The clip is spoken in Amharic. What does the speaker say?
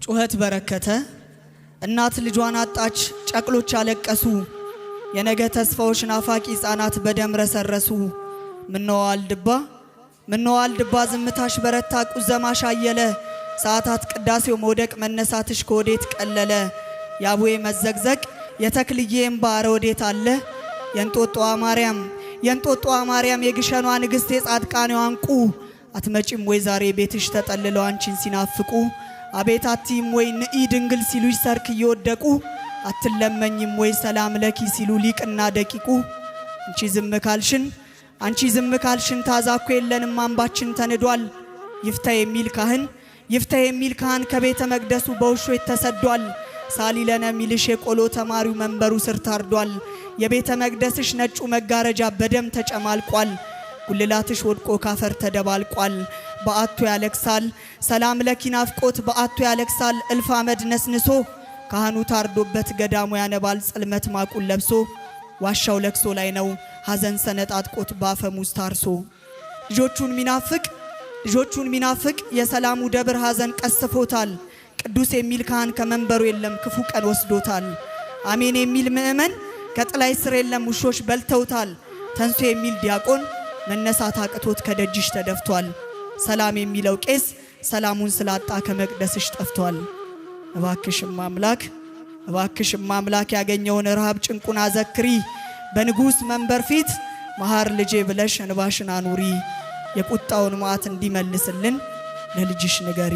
ጩኸት በረከተ። እናት ልጇን አጣች፣ ጨቅሎች አለቀሱ። የነገ ተስፋዎች ናፋቂ ሕፃናት በደም ረሰረሱ። ምነዋ ዋልድባ፣ ምነዋ ዋልድባ፣ ዝምታሽ በረታ፣ ቁዘማሽ አየለ። ሰዓታት ቅዳሴው መውደቅ መነሳትሽ ከወዴት ቀለለ? የአቡዬ መዘግዘቅ የተክልዬ እምባ ኧረ ወዴት አለ? የእንጦጦዋ ማርያም፣ የእንጦጦዋ ማርያም፣ የግሸኗ ንግሥት፣ የጻድቃኔዋ እንቁ፣ አትመጪም ወይ ዛሬ ቤትሽ ተጠልለው አንቺን ሲናፍቁ? አቤት አትይም ወይ ንኢ ድንግል ሲሉሽ ሰርክ እየወደቁ? አትለመኝም ወይ ሰላም ለኪ ሲሉ ሊቅና ደቂቁ? አንቺ ዝም ካልሽን፣ አንቺ ዝም ካልሽን ታዛ እኮ የለንም፣ አምባችን ተንዷል። ይፍታ የሚል ካህን፣ ይፍታ የሚል ካህን ከቤተ መቅደሱ በውሾች ተሰዷል። ሳሊለነ ሚልሽ የቆሎ ተማሪው መንበሩ ስር ታርዷል። የቤተ መቅደስሽ ነጩ መጋረጃ በደም ተጨማልቋል። ጉልላትሽ ወድቆ ካፈር ተደባልቋል። በአቱ ያለቅሳል ሰላም ለኪ ናፍቆት፣ በአቱ ያለቅሳል እልፍ አመድ ነስንሶ። ካህኑ ታርዶበት ገዳሙ ያነባል ጽልመት ማቁን ለብሶ። ዋሻው ለቅሶ ላይ ነው ሐዘን ሰነጣጥቆት ባፈሙዝ ታርሶ። ልጆቹን ሚናፍቅ፣ ልጆቹን ሚናፍቅ የሰላሙ ደብር ሐዘን ቀስፎታል። ቅዱስ የሚል ካህን ከመንበሩ የለም፣ ክፉ ቀን ወስዶታል። አሜን የሚል ምእመን ከጥላይ ስር የለም፣ ውሾች በልተውታል። ተንሱ የሚል ዲያቆን መነሳት አቅቶት ከደጅሽ ተደፍቷል። ሰላም የሚለው ቄስ ሰላሙን ስላጣ ከመቅደስሽ ጠፍቷል። እባክሽም አምላክ፣ እባክሽም አምላክ ያገኘውን ረሃብ ጭንቁን አዘክሪ። በንጉሥ መንበር ፊት መሐር ልጄ ብለሽ እንባሽን አኑሪ። የቁጣውን መዓት እንዲመልስልን ለልጅሽ ንገሪ።